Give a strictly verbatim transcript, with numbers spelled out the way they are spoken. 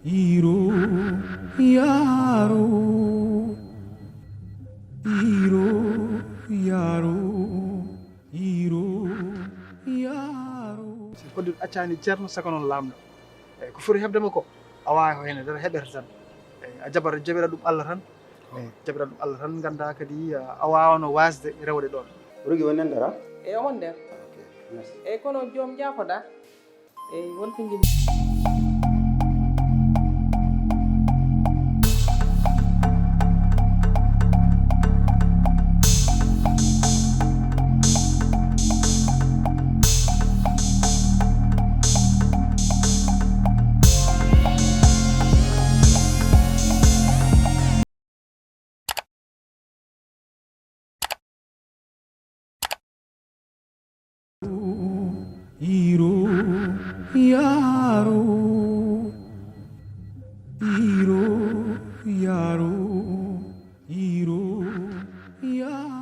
Iro, yaro. Iro, yaro. Iro, yaro. Ko ɗum accani Ceerno, saka noon laamɗo. Eyi, ko foti heɓde mo ko, a waawi ko heen dara, heɓere tan. Eyi, a jaɓata, jaɓira ɗum Allah tan. Eyi, jaɓira ɗum Allah tan, ngannda kadi, a, a waawano waasde rewde ɗoon. Rogi woni nder dara? Eyi, omo nder. Ok, merci. Eyi, kono joom jaafoɗa. Eyi, wonko njiɗmi. Iro, yaro. Iro, yaro. Iro, yaro.